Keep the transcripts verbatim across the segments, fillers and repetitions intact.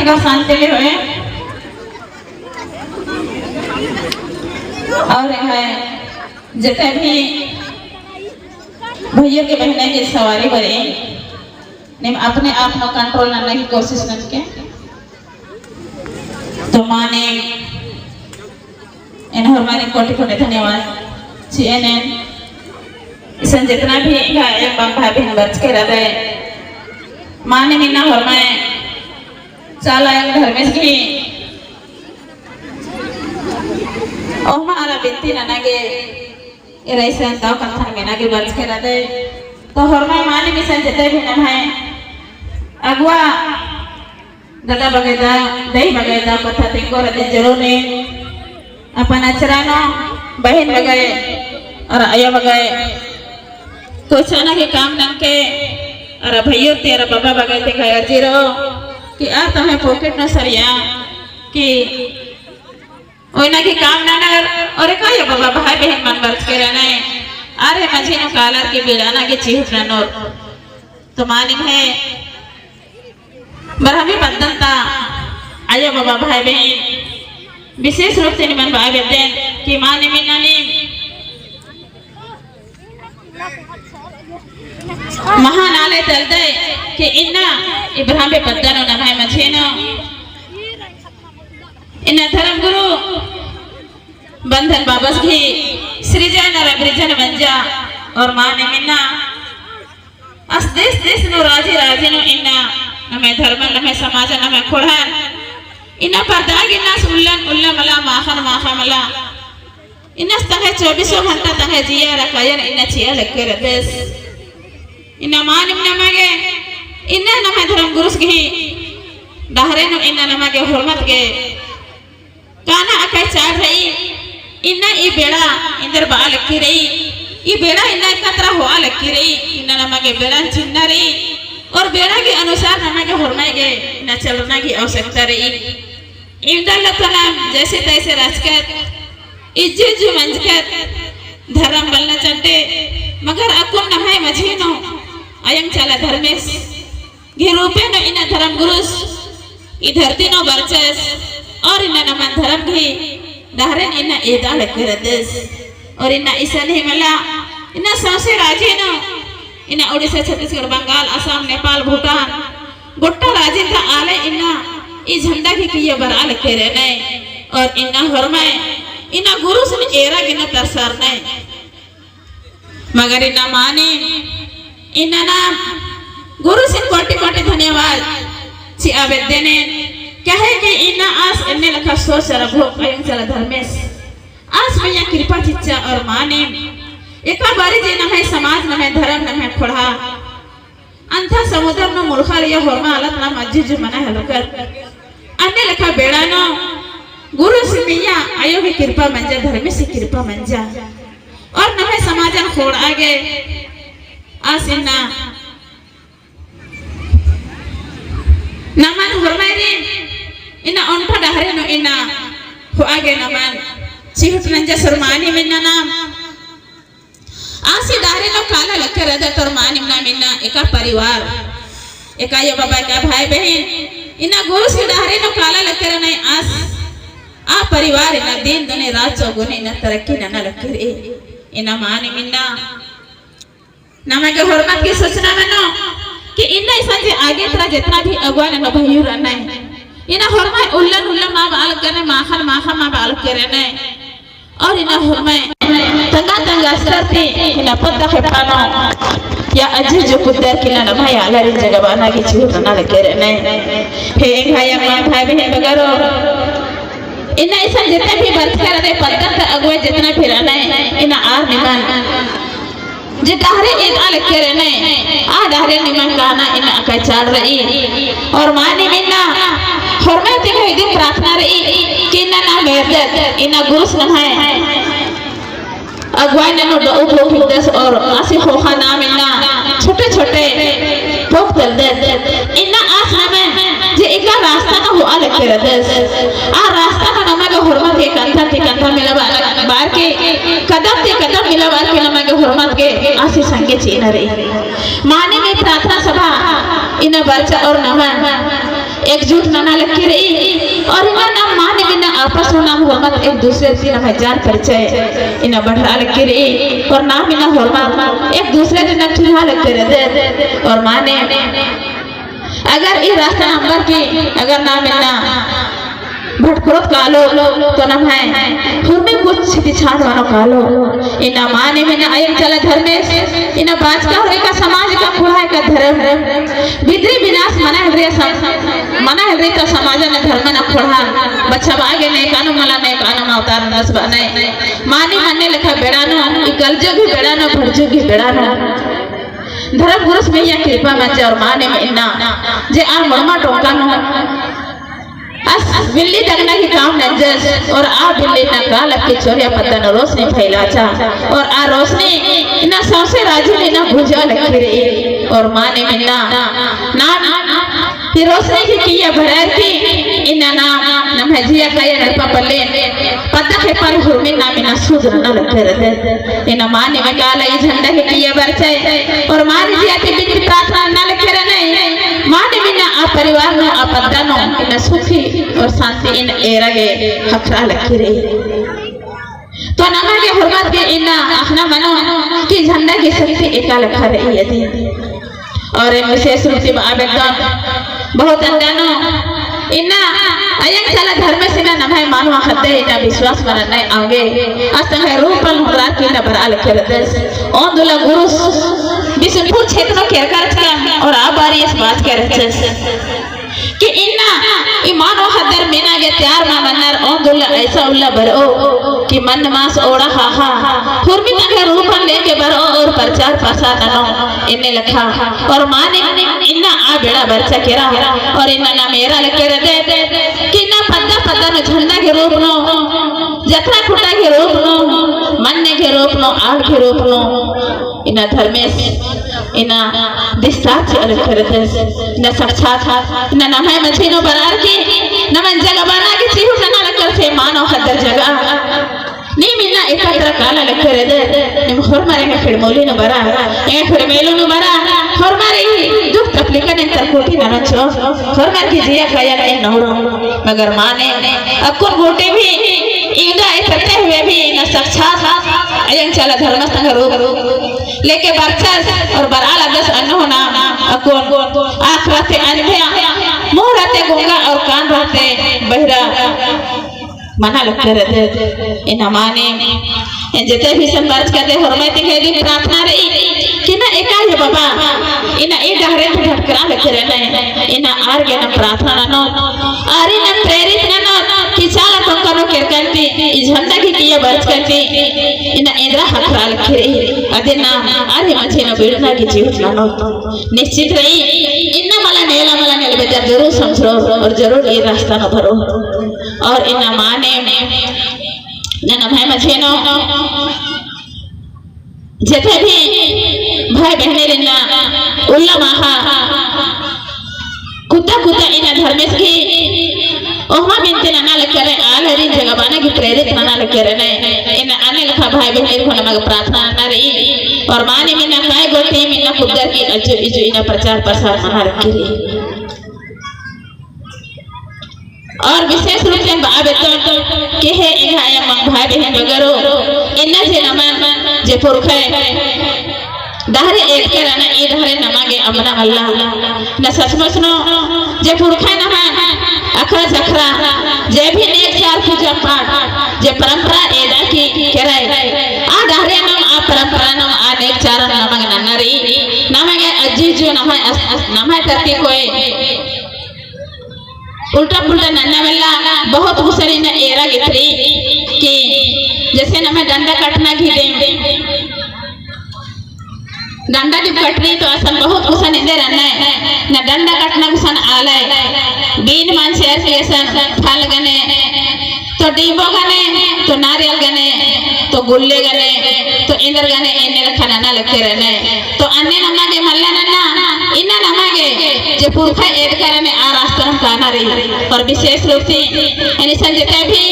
का शांति ले होए। और है जितने भी भैया के बहने के सवारी बरे, निम अपने आप में control नन्ना की कोशिश ननके। तो माने एन होरमारिन कोटि कोटि धन्यवाद चिएन। इसन जितना भी एंग्है अयंग बंग भाई बहिन बरचकर रअदय, मानिम इन्ना होरमय चाला अयंग धर्मेस गही ओहमा आरा बिनती नना गे एरा इसन दव कत्थन मेना गे बरचकर रअदय। तो होरमय मानिम इसन जितने भी नम्है अगुवा दादा बगैदा, दई बगैदा कत्था तिंगोर अदिन जरूर ने अपन अचरा नू बहिन बगै और अयो बगै कोचना के काम ननके और भैयो ती और बाबा बगै ती का अर्जी रओ कि आर तम्है pocket नू सरिया कि ओइना के काम ननर और एका अयो बाबा भाई बहिन मन बरचकर रअनय आर ही मझी नू कालर की बेड़ाना गे चिहुट ननोर। तो मानिम है बरहमी पद्दन ता अयो बाबा भाई बहिन विशेष रूप से निमन बआ बेद्दन कि मानिम इन्ना नीम महान आलय तलदय कि इन्ना ई बरहमी पद्दन नू नम्है मझी नू इन्ना धर्म गुरु बंधन बाबस गही सृजन और अभिरजन मंजा और मानिम इन्ना आस देश देश नू राजी राजी नू इन्ना नम्है धर्मन नम्है समाजन नम्है खोड़हन इन्ना परदा गे इन्ना आस उल्लन उल्ला मला माखन माखा मला इन्ना आस तंग्है चौबीसों घंटा तंग्है जिया रखायन इन्ना चिआ लक्के रअदस। इन्ना मानिम नमा गे इन्ना नम्है धर्म गुरुस गही डहरे नू इन्ना नमा गे होरमत गे काना अकय चाड़ रई, इन्ना ई बेड़ा एन्देर बआ लक्की रई, ई बेड़ा इन्ना एका तरा होआ लक्की रई, इन्ना नमा गे बेड़ान चिन्हना रई, और बेड़ा के अनुसार नमा गे होरमय गे इन्ना चलना की आवश्यकता रई। इवंदा लता नाम जैसे तैसे रहचकत, इज्जु इज्जु मंजकत, धर्म बलना चड्डे, मगर अक्कुन नम्है मझी नू अयंग चाला धर्मेस गही रूपे नू इन्ना धर्म गुरुस ई धरती नू बरचस और इन्ना नमन धर्म गही डहरेन इन्ना एदा लक्के रअदस। और इन्ना इसन ही मला इन्ना सौंसे राजी नू इन्ना उड़ीसा, छत्तीसगढ़, बंगाल, असम, नेपाल, भूटान गोट्टा राजी ता आलय इन्ना ई झंडा गही किइय्या बरआ लक्के रअनय। और इन्ना होरमय इन्ना गुरुसिन एरा गे इन्ना तरसारनय। मगर इन्ना मानिम इन्ना नाम गुरुसिन कोटि कोटि धन्यवाद चिआ बेद्दन एन। काहे कि इन्ना आस एन्ने लेखा सोच अरा भोग अयंग चाला धर्मेस आस मइय्याँ कृपा चिच्चा और मानिम एका बारी जे नम्है समाज, नम्है धर्म, नम्है खोड़हा अंथा समुद्र नू मुलखा रई होरमा आलत नाम अज्जु अज्जु मना हेलुकर। अन्ने लेखा बेड़ा नू गुरुस मइय्याँ अयो गही कृपा मंजा, धर्मेस गही कृपा मंजा। और नम्है समाजन खोड़आ गे आस इन्ना नमन होरमारिन इन्ना ओन्टा डहरे नू इन्ना होआ गे नमन चिहुट नंजस और मानिम इन्ना नाम आसी डहरे नू काला लक्के रअदत और मानिम नाम इन्ना एका परिवार, एका अयो बाबा, एका भाई बहिन, इन्ना गुरुस गही डहरे नू काला लक्के रअनय आस, आ परिवार इन्ना दिन दुने रात चौगुने इन्ना तरक्की नना लक्के रई। इन्ना मानिम इन्ना नमा गे होरमत गे सोचना मनो कि इन्ना इसन जे आगे तरा जेतना भी अगुवा ननो भइयू रअनय, इन्ना होरमय उल्लन उल्ला मा बआ लक्के रअनय, माखन माखा मा बआ लक्के रअनय। और इन्ना होरमय तंगा तंगा स्तर ती इन्ना पद्दा खेप्पा नू या अज्जु अज्जु कुद्दर की इन्ना नम्है आलारिन जगाबअना गे चिहुट नना लक्के रअनय। हे एंग्है अम्मा भाई बहिन बगरो, इन्ना इसन जेतना भी बरचकर रअदय पद्दा ता अगुवा जेतना भी रअनय, इन्ना आर निमन जे डहरे एदा लक्के रअनय, आ डहरे निमन काना इन्ना अकय चाड़ रई। और मानिम इन्ना होरमय ती गा इदी प्रार्थना रई कि इन्ना नाम एरदत, इन्ना गुरुस नम्है अगुवाई ननू डउब लोग हिकदस और आसी ख़ोख़ा नाम इन्ना छोटे छोटे पोक तलदत। इन्ना आस नमन जे एका रास्ता नू होआ लक्के रअदस। आ रास्ता नू नमा गे होरमत गे कंधा ती कंधा मिलाबआ बार के, कदम ती कदम मिलाबआ के नमा गे होरमत गे आसी संगे चिअना रई। मानिम ई प्रार्थना सभा इन्ना बरचा और नमन एकजुट नना लगी रई। और इन्ना नाम मानिम इन्ना आपस में नाम होरमत एक दूसरे से नाम जान परिचय इन्ना बढ़ा लगी रई। और नाम इन्ना होरमत एक दूसरे से नाम चिन्हा लगी रई। और मानिम अगर ई रास्ता नंबर की अगर नाम इन्ना भटकरोत कालो, तो नम्है हुरमी कुछ छिति छान मनो कालो। इन्ना मानिम इन्ना अयंग चाला धर्मेस, इन्ना बाचका हुरमी का समाज का खुड़ा का धर्म, बिदरी बिनास मना हेलरी सम-, मना हेलरी तो समाज ना धर्म ना खुड़ा, बछाबआ गे नेकानो मला नेकानो अवतार नस बअनय। मानिम अन्ने लेखा बेड़ा नू, ई कलजुग ही बेड़ा नू, भड़जुग ही बेड़ा नू। धर्म गुरुस मइय्याँ कृपा मंजा और मानिम इन्ना, जे आ मुड़मा टोंका नू, आस बिल्ली दगना की काम नंजस, और आ बिल्ली ना काल अक्की चोरिया पद्दा नू रोशनी फैलाचा, और आ रोशनी इन्ना सौंसे राजी इन्ना बुझा लगी रई, और मानिम इन्ना नाम ई रोशनी की किइय्या बरअर की इन्ना नाम नम्है जिया काया एड़पा पल्लेन पद्दा खेपा हुरमी नाम इन्ना सुधरना लगी रई। इन्ना मानिम काला ई झंडा की किइय्या बरचय और मानिम जिया ती बिनती प्रार्थना नना लगी रई। मानिम इन्ना आ परिवार नू, आ पद्दा नू इन्ना सुखी और शांति इन्ना एरा गे ख़क्खरा लगी रई। तो नमा गे होरमत गे इन्ना अख़ना मनो कि झंडा की शक्ति एका लेखा रई अदी। और विशेष रूप से बआ बेद्दन बहुत अंडा नू इन्ना अयंग चाला धर्मेस इन्ना नम्है मानवा ख़द्दर इन्ना विश्वास मना नय आंगे। अस तंग्है रूपन हुंदरा की इन्ना बरआ लगी रअदस। ओन दुल्ला गुरुस बिसुनपुर क्षेत्र नू केरका रहचकन और आ बारी इस बात के रहचस कि इन्ना ई मानवा ख़द्दर मेना गे तैयार मा मन्नर। ओन दुल्ला ऐसा उल्ला बरओ कि मन मास ओड़ा ख़ाख़ा हुरमी तंग्है रूपन लेके बरओ और प्रचार प्रसार ननो। इन्ने लेखा और मानिम इन्ना आ बेड़ा बरचा केरा और इन्ना नाम एरा लगी रअदत कि इन्ना पद्दा पद्दा नू झंडा के रूप नू, जतरा खुटा के रूप नू, मन्ने के रूप नू, आड़ के रूप नू इन्ना धर्मेस इन्ना दिस्ता चिआ लगी रअदस। इन्ना साक्षात इन्ना नम्है मझी नू बरअर की नमन जगाबअना की चिहुट नना लगी रअदस। मानव ख़द्दर जगआ नीम इन्ना एकत्र काला लगी रअदर। नीम होरमर एंग्है फिड़मोली नू बरआ, एंग्है फिड़मेलू नू बरआ, होरमर ई दुख तकलीफन एन्देर कोटी नना चिओ, होरमर की जिया काया एन नोड़ो। मगर मानिम अक्कुन गूटी भी इन्ना एकत्रित हुए भी इन्ना साक्षात अयंग चाला धर्मेस तंग्है रूप लेके बरचस और बरआ लगदस। अन्नु हूँ नाम अक्कुन आँख रहते अंधा, मुँह रहते गूंगा और कान रहते बहिरा मना लगी रअदत। इन्ना मानिम एन जेते भी संपर्क करते होरमर ती एंग्है दिम प्रार्थना रई कि ना एका ही बाबा इन्ना ई डहरे ती भटकरा लगी रअनर, इन्ना आर गे नाम प्रार्थना ननोत, आरिन नाम प्रेरित ननोत कि चाला टोंका नू केरकन ती, ई झंडा की किइय्या बरचकन ती इन्ना एन्दरा ख़क्खरा लगी रई। अदिन नाम आर ही मझी नू बिड़ना की चिहुट ननोत। निश्चित रई इन्ना मला नेला मला नेला बेद्दर जरूर समझरो और जरूर ई रास्ता नू बरो। और इन्ना मानिम नम्है मझी नू जेते भी भाई बहिनेर इन्ना उल्ला माख़ा कुद्दा कुद्दा इन्ना धर्मेस की ओहमा बिनती नना लगी रअनर, आलरिन जगाबअना की प्रेरित नना लगी रअनर। इन्ना अन्ने लेखा भाई बहिनेर हूँ नमा गे प्रार्थना नना रई। और मानिम इन्ना काय गो team इन्ना कुद्दर की अज्जु इज्जु इन्ना प्रचार प्रसार मना लगी रई। और विशेष रूप से बआ बेद्दन कि हे एंग्है अयंग अम्म भाई बहिन बगरो, इन्ना जे नमन जे पुरखय डहरे एदकर रअनर, ई डहरे नमा गे अम्बना मल्ला। ना सचमुच नू जे पुरखय नमन अखड़ा जखड़ा जे भी नेग चार पूजा पाठ जे परंपरा एदा की केरय, आ डहरे नम आ परंपरा नम आ नेग चार नमन नन्ना रई। नमन गे अज्जु इज्जु नम्है अस-, अस-, नम्है तरती कोई उल्टा पुल्टा नन्ना मल्ला। बहुत गुसन इन्ना एरा गे इतरी कि जैसे नम्है डंडा कटना गही दिम, डंडा दिम कटरी तो असन बहुत गुसन एन्देर रअनर, ना डंडा कटना गुसन आलय, बीन मंजर की असन फल गने, तो डींबो गने, तो नारियल गने, तो गुल्ले गने, तो एन्देर गने, एन्ने लेखा नना लगी रअनर। तो अन्ने नमा गे मल्ला नन्ना, इन्ना नमा गे जे पुरखय एदकर रअनर आ रास्ता नू काना रई। और विशेष रूप से एन इसन जेते भी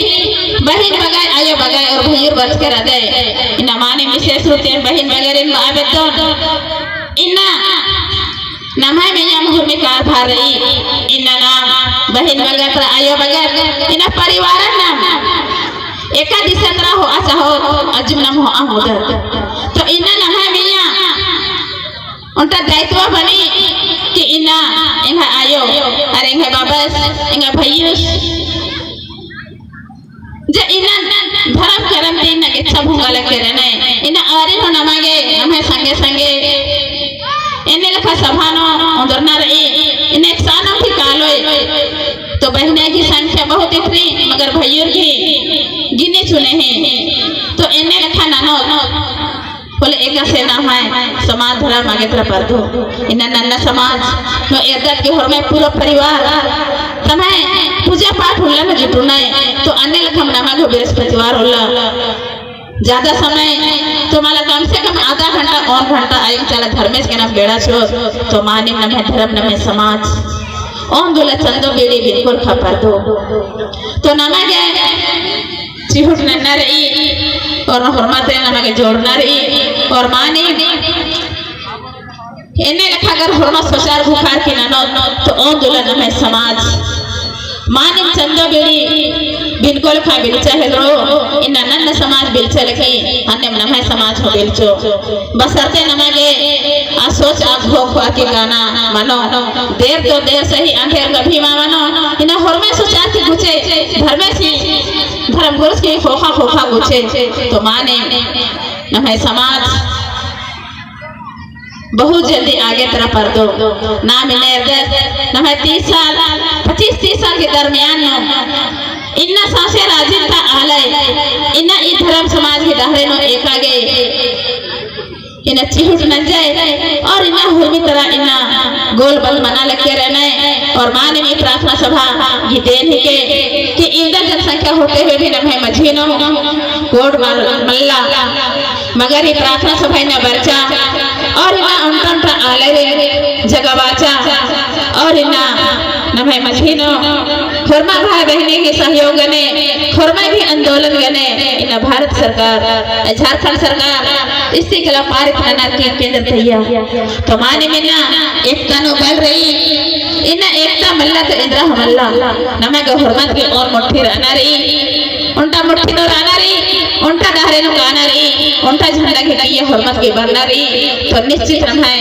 बहिन बगय, अयो बगय और भइयुर बरचकर रअदय, इन्ना मानिम विशेष रूप से बहिन बगय रिन बआ बेद्दन। इन्ना नम्है मइय्याँ हुरमी कारभार रई, इन्ना नाम बहिन बगर तरा आयो बगर, इन्ना परिवारन नाम एका दिसन तरा होआ चाहो, अजुम नाम होआ होदत। तो इन्ना नम्है मइय्याँ ओन्टा दायित्व बनी कि इन्ना एंग्है आयो, अरा एंग्है बाबस, एंग्है भइयुस, जे इन्ना धरम करम ती इन्ना गेच्छा भोंगा लक्केरनय, इन्ना आरिन हूँ नमा गे, नम्है संगे संगे, एन्ने लेखा सभा नू ओन्दरना रई, इन्ना एकसानम भी कालोय। तो बहिनय की संख्या बहुत इतरी, मगर भइयुर की गिने चुने ही। तो एन्ने लेखा ननोत होले एकासे नम्है समाज धरम आगे तरा परदो। इन्ना नन्ना समाज नू एरदत की होरमय पूरा परिवार तम्है पूजा पाठ उल्ला नू जुटुनय, तो अन्ने लेखम नमा गे बृहस्पतिवार उल्ला ज्यादा समय तो मला, कम से कम आधा घंटा, ओन घंटा आयंग चाला धर्मेस के नाम बेड़ा चो, तो मानिम नम्है धरम नम्है समाज ओन दुला चंदो बीड़ी बिनकोल खा परदो। तो नमा गे चिहुट नन्ना रई, और होरमा ते नमा गे जोड़ना रई, और मानिम एन्ने लेखा अगर होरमा सोचार भुखार की ननोत, तो ओन दुला नम्है समाज मानिम चंदो बीड़ी बिनकोल खा बिलचा हेलरो, इन्ना नन्ना समाज बिलचा लगी, अन्नेम नम्है समाज हूँ बिलचो। बसरते नमा गे आ सोच आ भोख आकी काना मनो, देर तो देर सही, अंधेर कभी मा मनो। इन्ना होरमय सोचार की गुचे, धर्मेसी, धर्म गुरुस की खोखा खोखा गुचे, तो मानिम नम्है समाज बहुत जल्दी आगे तरा परदो। नाम इन्ना एरदत, नम्है तीस साल, पच्चीस तीस साल के दरमियान नू इन्ना सौंसे राजिन ता आलय, इन्ना ई धरम समाज के डहरे नू एका गे इन्ना चिहुट नंजय, और इन्ना हुरमी तरा इन्ना गोल बल मना लक्केरनय, और मानिम ई प्रार्थना सभा गही देन हिके कि इवंदा जनसंख्या होते हुए भी नम्है मझी नू कोड मल-, मल्ला, मगर ई प्रार्थना सभा इन्ना बरचा, और इन्ना ओन्टा ओन्टा आलय जगाबाचा, और इन्ना नम्है मझी नू होरमा भाई बहिनी की सहयोग गने, होरमा भी आंदोलन गने, इन्ना भारत सरकार, झारखंड सरकार, इसी कला पारित ननर की केंद्र तैया। तो मानिम इन्ना एकता नू बल रई, इन्ना एकता मल्ला तो एन्दरा हूँ मल्ला, नमा गे होरमत की ओन मुट्ठी रअना रई। ओन्टा मुट्ठी नू रअना रई, ओन्टा डहरे नू काना रई, ओन्टा झंडा के लिए होरमत के बरना रई, तो निश्चित नम्है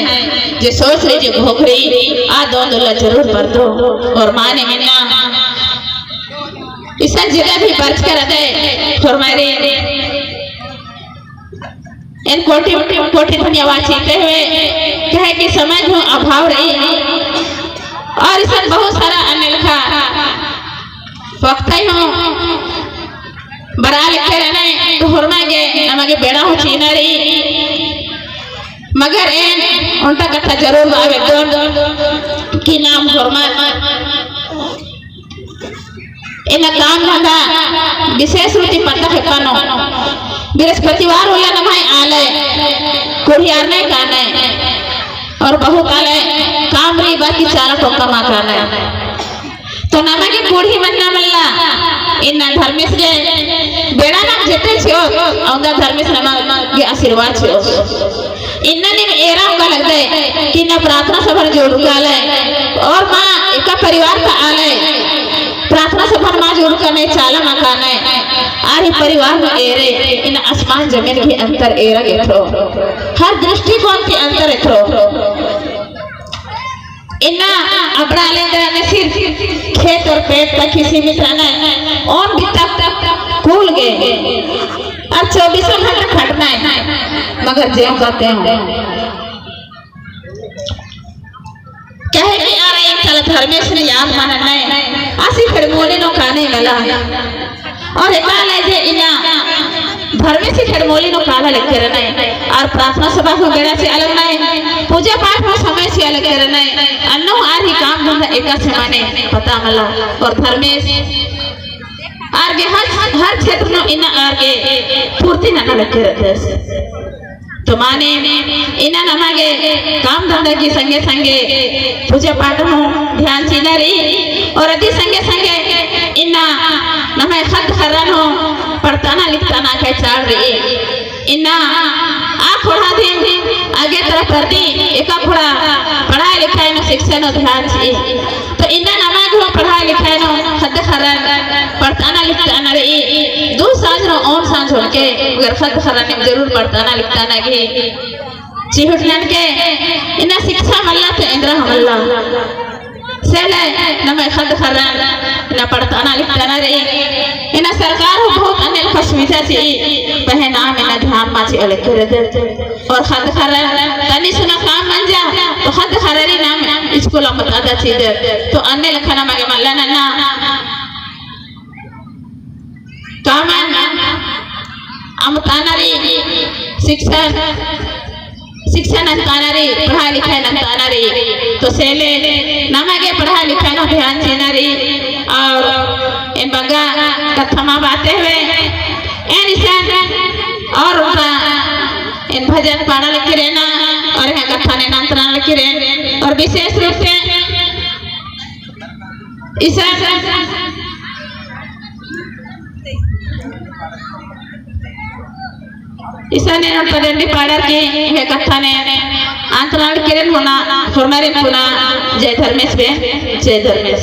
जे सोच रई, जे घोख रई, आ दव ओन दुला जरूर परदो। और मानिम इन्ना इसन जगह भी बरचकर अदय होरमारिन एन कोटि कोटि धन्यवाद चिअते हुए, कहे कि समय हूँ अभाव रई, और इसन बहुत सारा अन्ने लेखा वक्तय हूँ बरआ लक्केरनय, तो होरमा गे नमा गे बेड़ा हूँ चिअना रई। मगर एन ओन्टा कत्था जरूर बआ बेद्दोन कि नाम होरमा इन्ना काम धंधा विशेष रूप ती पद्दा खेप्पा नू बृहस्पतिवार उल्ला नम्है आलय कुड़ियारनय कानय, और बहुत आलय काम रई बअर की चाला टोंका मा कानय। तो नमा गे कुड़ही मन्ना मल्ला, इन्ना धर्मेस गे बेड़ा नाम जेते चिओ, अवंदा धर्मेस नमा गे आशीर्वाद चिओ। इन्ना नीम एरा ओंगा लगदय कि इन्ना प्रार्थना सभा जुड़ुरका आलय, और मा एका परिवार ता आलय, प्रार्थना सभा मा जुड़ुरका नय, चाला मा कानय, आर ही परिवार नू एरे, इन्ना आसमान जमीन की अंतर एरा एथरो, हर दृष्टिकोण की अंतर एथरो। इन्ना अबड़ा लेंदर ने सिर्फ खेत और पेट तक ही सीमित रहना है। ओन भी तक कुल गे। और चौबीसों घंटा खटना है। मगर जेव कहते हैं। कहे कि आर एक साल धर्मेस ने याद मानना है। आसी फेर मोने नू काने मला। और एका ले जे इन्ना धर्मेसी खेड़मोली नू काला लक्केरनय, और प्रार्थना सभा हूँ बेड़ा चिआ लगनय, पूजा पाठ हूँ समय चिआ लक्केरनय, अन्नु आर ही काम धंधा एकासे मने पता मला, और धर्मेस आर गे हर, हर क्षेत्र नू इन्ना आर गे पूर्ति नना लक्केरदस। तो माने इन्ना नमा गे काम धंधा की संगे संगे पूजा पाठ हूँ ध्यान चिअना रई, और अदी संगे संगे इन्ना नम्है ख़द्द ख़र्रन हूँ पढ़ताना लिखताना गे चाड़ रई। इन्ना आ ख़ोंड़हा दिम आगे तरफ परदी, एका फुड़ा पढ़ाई लिखाई नू, शिक्षा नू ध्यान चिई। तो इन्ना नमा गे हूँ पढ़ाई लिखाई नू ख़द्द ख़र्रन पढ़ताना लिखताना रई। दू सांझ नू ओन सांझ होलके, मगर ख़द्द ख़र्रन जरूर पढ़ताना लिखताना गे चिहुट ननके। इन्ना शिक्षा मल्ला तो एन्दरा हूँ मल्ला। से ले नम्है ख़द्द ख़र्रन इन्ना पढ़ताना लिखताना रई। इन्ना सरकार हूँ बहुत अन्ने लेखा सुविधा चिई, पहें नाम इन्ना ध्यान मा चिआ लगी रअदत। और ख़द्द ख़र्रन तनी सुना काम मंजा, तो ख़द्द ख़र्रन ही नाम स्कूल अम्बतादा चिदत। तो अन्ने लेखा नमा गे मल्ला नन्ना। कामन अम्बताना रई, शिक्षा, शिक्षा नन्ताना रई, पढ़ाई लिखाई नन्ताना रई। तो से ले नमा गे पढ़ाई लिखाई नू ध्यान चिअना रई। और एन बग्गे कत्था मा बअते हुए, एन इसन और उनका एन भजन पाड़ा लगी रअना और एंग्है कत्थन एन अंतरना लगी रअन। और विशेष रूप से इसन, इसन एन पदंडी पाड़र की एंग्है कत्थन एन अंतरना लगी रअन। होना, होरमारिन पुना जय धर्मेस बे, जय धर्मेस।